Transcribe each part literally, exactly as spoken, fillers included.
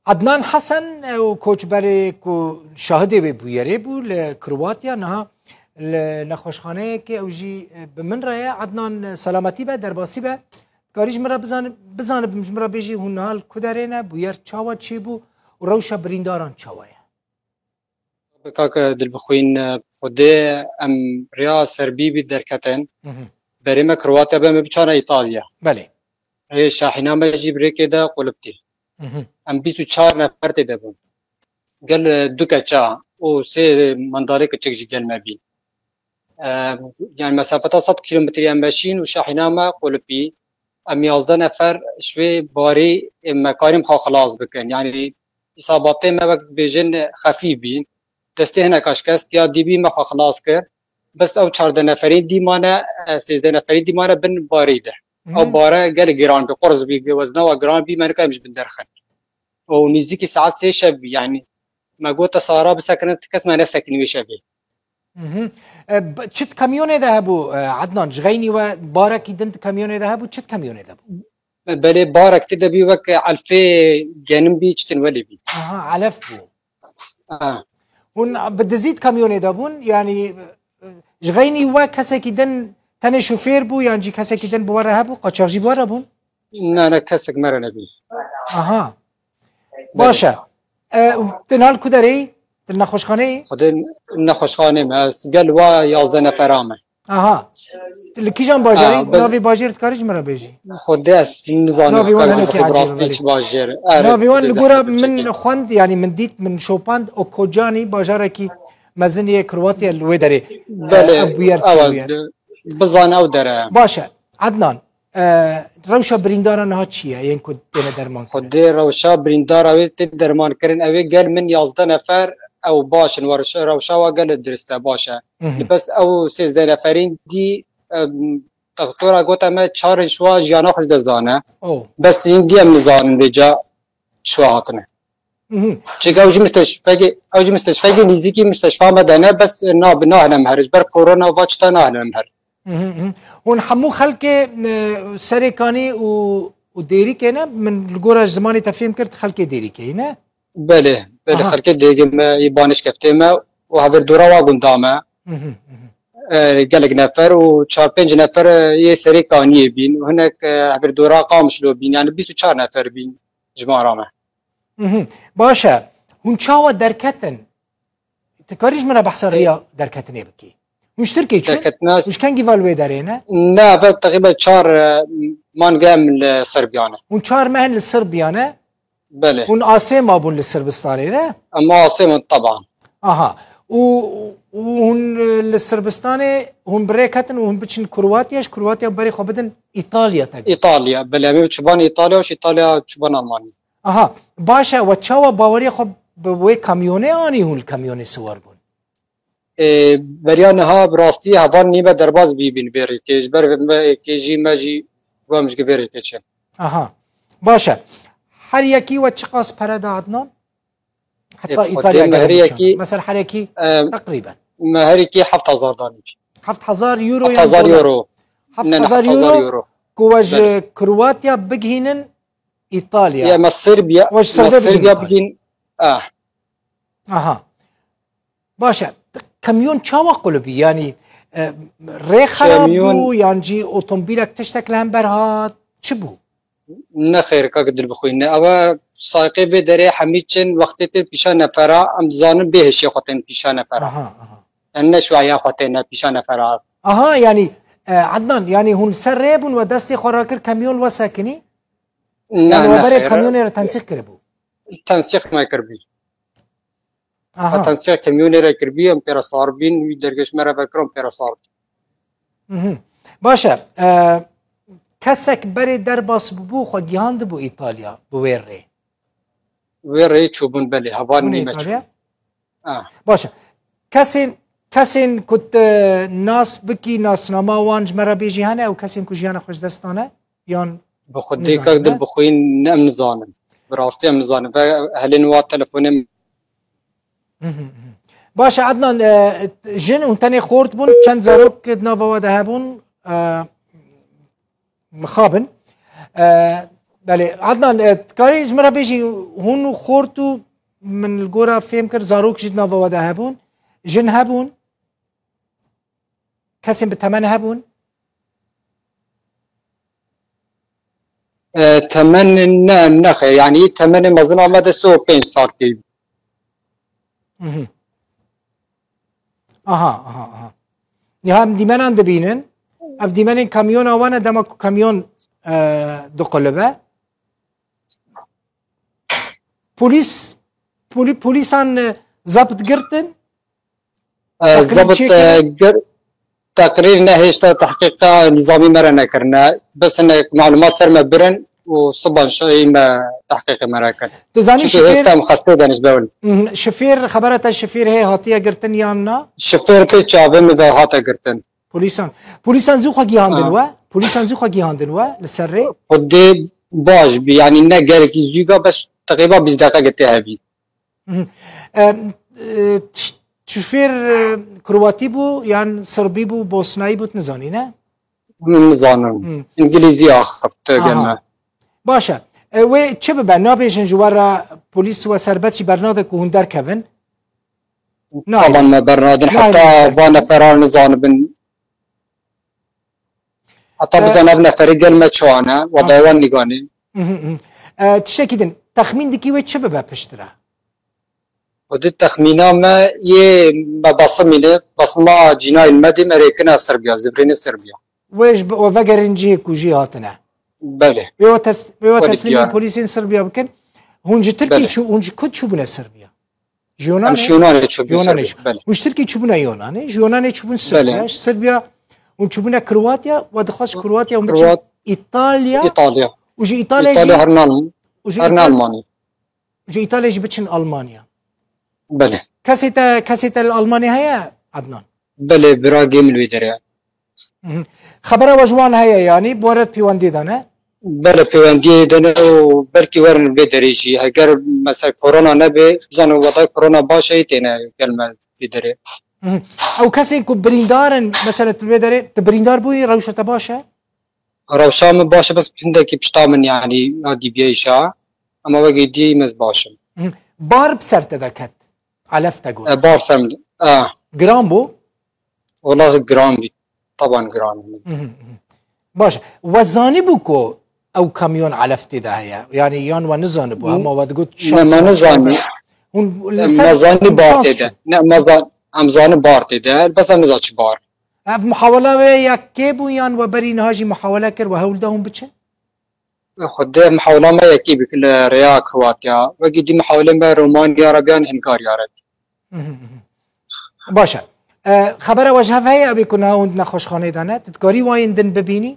Adnan Hesen, ew koçberê ku şahidê wê bûyerê bû li Kroatya, niha li nexweşxaneyekê ew jî bi min re ye. Adnan, selametî be, derbasî be. Karî ji min re bizan-, bizanibim, ji min re bêjî hûn niha li ku derê ne, bûyer çawa çêbû û rewşa birîndaran çawa ye? Bi kak Dilbixwîn, Xwedê em rêya serbî bî derketin. Mhm. Berê me Kroatya be, me biçana Îtalya. Belê. Rê şahîna me jî bi rêkê de qulip tî. Mhm. Em bîst û çar nefer tê de bûn. Gel, e, du keça û sê mandalê kiçik jî gel me bîn. E, Yani mesafeta sed kilometrî em meşîn û şahîna me qulip bî. Em yazdeh nefer ji wê barî, e, me karîm xwe xilas bikin. Yani îsabatê me wek bêjin xefîf bîn. Destê hineka şikest ya dî bî me xwe xilas kir. Bes ew çardeh neferî dî mane, e, sêzdeh neferî dî mane bin barî de. Mhm. Ew bare gelek giran bî, qurz bî, wezna wa giran bî, me nikayim ji bin derxin. Û nîzîkî saet sê şev bî, yani me gote sara bisekinin, ti kes me nesekinî wê şevê. Mhm. E, b-, çi di kamyonê de hebû, e, Adnan? Ji xeynî we barekî din di kamyonê de hebû, çi di kamyonê de bû? Belê, barek tê de bî, wek elfê genim bî, çitin welê bî. Aha, elef bû. Ha. Hûn bi dizî di kamyonê de bûn? Yanî, e, ji xeynî we kesekî din tenê şofêr bû, yan jî kesekî din bi we re hebû? Qaçaxjî bi we re bûn? Na, na, kesek me re nebî. Aha. Baş e. E, tu niha li ku derê yî? Tu li nexweşxaneyê yî? Xwedê nexweşxanê me. Ez gel wa yazdeh nefera me. Aha. Tu li kîjan bajarî? Ha, bez- Navê bajêr dikarî ji min re bêjî? Xwedê ez nizanim. Navê wan hinekî ecêb e, belê. Çi bajêr. Navê wan li gora min xwend, yanî min dît, min şopand, Okocanî, bajarekî mezin yê Kroatya li wê derê. Belê, e, ev bûyer çi bûyer? Bizan ew dere. Baş e. Adnan, e, rewşa birîndara niha çi ye, yên ku têne derman kirin? Xwedê rewşa birîndara wê tê derman kirin. Ew ê gel min yazdeh nefer, ew baş in, wa rewşa, rewşa wa gel dirist e, baş e. Mhm. Li bes ew sêzdeh neferîn dî, em, doktora gote me çar in ji wa jiyana xwe ji dest dane. Oh. Bes hîn dî em nizanin vêca çi hatine. Mhm. Çika ew jî misteşfegê, ew jî misteşfegê nîzîkî misteşfa me de ne, bes na, nahêle em her. Ji ber korona va çita nahêle em her. Mhm, mhm. Hûn hemû xelkê, e, Serêkanî û, û Dêrîkê ne? Min li gora ji zimanê te fêm kir, xelkê Dêrîkê yî ne? Belê, belê, aha. Xelkê Dêrîkê me, yê Banişkeftê me û hevêrdora wa gunda me. Mhm, mhm. E, gelek nefer û çar pênc nefer, e, yê Serêkaniyê bîn û hinek, e, hevêrdora Qamişlo bîn, yani bîst û çar nefer bîn jimara me. Mhm. Baş e. Hûn çawa derketin? Tu karî ji min re behsa rêya derketinê bikî? Hûn ji Tirkiyê çûn? Derketina Hûn ji kengî ve li wê derê ne? Ne, ev teqrîben çar, e, mange em li Sirbiya ne. Hûn çar meh in li Sirbiya ne? Belê. Hûn asê mabûn li Sirbistanê ne? Em asê min, teban. Aha. Û, û hûn, e, li Sirbistanê hûn bi rê ketin û hûn biçin Kroatya, ji Kroatya berê xwe bidin Îtalya te got. Îtalya, belê. Em ê çiban Îtalya û ji Îtalya çiban Almanya. Aha, baş e, we çawa baweriya xwe bi wê kamyonê anî, hûn li kamyonê siwar bûn? Ê, beriya niha bi rastî heval nîme derbas bîbîn vê rêkê. Ji ber me êkê jî me jî gom ji vê rêkê çin. Aha, baş e. Her yekî we çiqas pere da, Adnan? Heta Ê, Xwedê Îtalya me her gelek yekî, çawa? Mesela her yekî em, teqrîben. Me her yekî heft hezar danî. Heft hezar euro yan dolar? Heft hezar euro. Ne, ne, heft hezar euro. Heft hezar euro. Ku we ji Belê. Kroatya bigihînin Îtalya. Ya me Sirbiya, Waj me Sirbiya bigîn. Ah. Aha. Baş e. Kamyon çawa qulibî? Yani, e, rê xerab bû, yan jî otomobîlek tiştek li hember hat? Çi bû? Ne xêr, kak Dilbixwîn, ne. Ewa sayqê vê derê hemî çin wextê tên pîşa nefera, em dizanin bê hişê xwe tên pîşa nefera. Aha, aha. Yani ne şuaya xwe tên ne pîşa nefera. Aha, yani, e, Adnan, yani hûn ser rê bûn we destê xwe rakir, kamyon we sekinî? Ne, yani we ne berê xêr. Kamyonê re tensîq kiribû? Tensîq me kiribî. Aha. Tensîq kamyonê re kiribî, em pê re sar bîn, wî dergêş me re vekir, em pê re sar bîn. Mhm. Baş e. E, kesek berê derbas bûbû, xwe gihand bû Îtalya, bi wê rê? Wê rê çûbûn, belê, heval nîme çûbûn. Ah. Baş e. Kesên, kesên ku tu nas bikî, nasnama wan ji me re bêjî hene, ew kesên ku jiyana xwe ji dest dane? Yan Bi Xwedê kak Dilbixwîn, em nizanin. Bi rastî em nizanin. Ve helên wa telefonê. Mhm, mhm. Baş e, Adnan, e, jin hûn tenê xort bûn, çend zarok di nava we de hebûn, e, mixabin. E, Belê, Adnan, e, dikarî ji min re bêjî, hûn û xort û min li gora fêm kir, zarok jî di nava we de hebûn, jin hebûn, kesên bi temen hebûn? E, temen ne, ne xêr, yanî temenê mezin Ahmed sê û pênc sal kir. Mhm. Aha, aha, aha. Niha em dîmenan dibînin. Ev dîmenên kamyona wan e, dema ku kamyon, e, diqilibe. Polîs, polî-, polîsan, e, zapt girtin. E, Teqrîr zabt, çêkirin. E, gir, teqrîr ne hêşta tehqîqa nizamî me re nekirine. Bes hinek malûmat ser me birin û siban şahî me tehqîqê me re kir. Tu zanî Çunke şifêr hêsta em xestê de ne ji ber wê. Mhm, şifêr, xebera te şifêr hê hatiye girtin yan na? Şifêr pê çavê min ve hate girtin. Polîsan. Polîsan zû xwe gihandin Ha. we? Polîsan zû xwe gihandin we li ser rê? Xwedê baş bî, yanî ne gelekî zû ga, bes teqrîba bîst deqe tê hebî. Mhm. E, e, ş-, şofêr, e, Kroatî bû yan Sirbî bû, Bosnayî bû, tu nizanî, ne? Nizanim. Hı. Îngilîzî axifte Aha. gel me. Baş e. E, wê çi bibe? Nabêjin ji we re polîs we serbet jî bernade ku hûn derkevin? Nayê. Taban me bernadin. Nayê Heta bernadin. va neferan nizanibin. Heta E, bizan ev neferî gel me çi wane, wedayê wan nîganê. Mhm, mhm. E, tiştekî din, texmîn dikî wê çi bibe piştre? Xwedî texmîna me yê me basimîne, basima cînayên me dê me rêkine Sirbiya, zivrêne Sirbiya. Wê ji bi-, we vegerin cihê ku jî hatine. Belê. Wê we tes-, wê we Xwedî teslîmê diyar. polîsên Sirbiya bikin. Hûn ji Tirkî Belê. çû, hûn ji ku çûbûne Sirbiya? Ji Em Yonanê? ji Yonanê çûbûn Yonanê Sirbiya. çû-, Belê. Hûn ji Tirkî çûbûne Yonanê, ji Yonanê çûbûn Sirbiya. Belê. Ji Sirbiya hûn çûbûne Kroatya, we dixwest Kroatya hûn biçin Kroat-, Îtalya. Îtalya. Û ji Îtalya Îtalya jî her nan, û ji her Îtal-, nan manî. Ji Îtalya jî biçin Almanya. Belê. Kesê te, kesê te li Almanya heye, Adnan? Belê, biragê min wê derê. Mhm. Xebera we ji wan heye, yanî bi we re pêwendiyê de ne? Belê, pêwendiyê de ne û belkî werin vê derê jî. Heger mesela korona nebe, bizane wedayê korona baş e, têne gel me vê derê. Mhm. Ew kesên ku birîndar in, mesela tu li vê derê, tu birîndar bûyî, rewşa te baş e? Rewşa min baş e, bes hindekî pişta min, yanî, ya dîbiye îşa. Ama wekî dî min baş im. Mhm. Bar bi ser te de ket. Elef te got. E, bar ser min de. E. Giran bû? Wela giran bî. Taban giran e. Mhm, mhm. Baş e. We zanîbû ku ew kamyon elef tê de heye? Yanî yan we nizanibû, N-, hema we digot ne, şans me me nizanî. çêbe. Hûn li Ne, ser me zanî hûn bar şans tê de. çûn. Ne, me zan-, em zanî bar tê de. Bes em niza çi bar. Ev muhawela wê ya kê bû yan we berî niha jî muhawela kir, we hewl da hûn biçin? Xwedê mihewla me yekî bik li rêya Kroatya. Wekî dî mihewlê me Romanya re biyan, Hungarya re bî. Mhm, mhm. Baş e. E, xebera we ji hev heye, ew ê ku niha hûn di nexweşxaneyê de ne? Tu dikarî wayên din bibînî?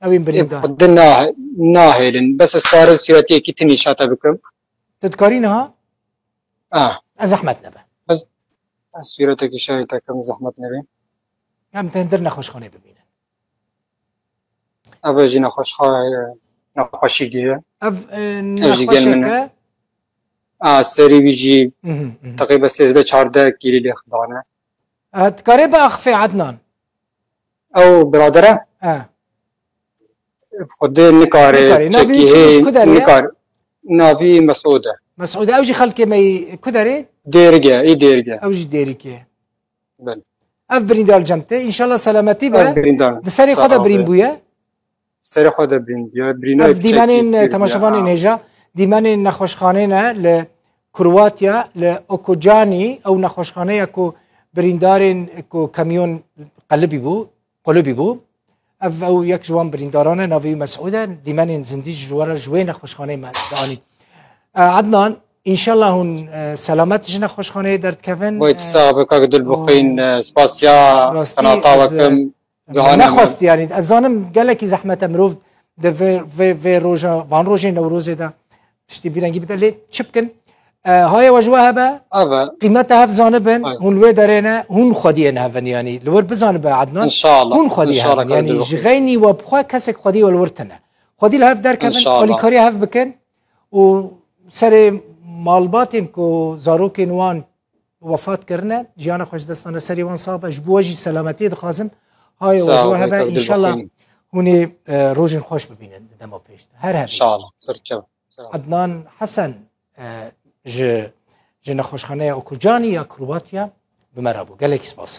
Ew ên Ê, birîndar. Xwedê nah-, nahêlin. Bes ez karim sûretiyekî tinî şate bikim. Tu dikarî niha? Ah. Ez zehmet nebe. Ez, ez sûretekî şahî te kim, zehmet nebe. Em te hindir nexweşxanê bibînin. Ev jî nexweşxa-, nexweşî diye. Ev, e, Ev jî gel min e. nexweşeke A, serî wî jî Mhm, mhm. teqrîben sêzdeh çardeh kîlî lê xidane. E, dikare biaxifê Ednan? Ew birader e? E. Xwedê nikare, Nikare. Navî çekî çi hê, ji ku derê ye? nikare. Navî Mesûd e. Mesûd e. Ew jî xelkê me yî ku derê? Dêrige, î Dêrige. Ew jî Dêrikê. Belê. Ev birîndar cem te. Înşallah selametî be. Ev birîndar. Di serê xwe de birîn bûye. Serê xwe de birîn bûye. Birîna Ev dîmenên, e, temaşevanên hêja, dîmenên nexweşxanê ne li Kroatya, li Okocani, ew nexweşxaneya ku birîndarên ku kamyon qelibî bû, qulibî bû. Ev, ew yek ji wan birîndaran e, navê wî Mesûd e. Dîmenên zindî ji we re ji wê nexweşxaneyê me dianî. E, Ednan, înşallah hûn, e, selamet ji nexweşxaneyê derdikevin. Boy tu sax be kak Dilbixwîn, e, spasiya qenata we kim. Em Guhane nexwest, yanî, ez zanim gelekî zehmet e mirov di vê, vê, vê roja, van rojên Newrozê de tiştî bîrengî bide. Lê çi bikin? E, haye we ji we hebe, Eve. qîmeta hev zanibin, Ay. hûn li wê derê ne, hûn xwediyên hev in, yanî. Li wir bizanibe, Ednan, Înşallah. hûn xwedî Înşallah, hev in. Yanî, Kadir ji Bey. xeynî we bixwe kesek xwedî we li wir tine. Xwedî li hev derkevin, Înşallah. alîkariya hev bikin û serê malbatên ku zarokên wan wefat kirine, jiyana xwe ji dest dane, serê wan sax be, ji bo we jî selametiyê dixwazim. Hayê we Sağ ji we ol, hebe, Kadir înşallah Bey. Hûn ê e, rojên xweş bibînin di dema pêş de. Her hebî. Şala, sirçev. Ednan Hesen e, ji ji nexweşxaneya Okurcanî ya Kroatiya bi me re bû. Gelek spas.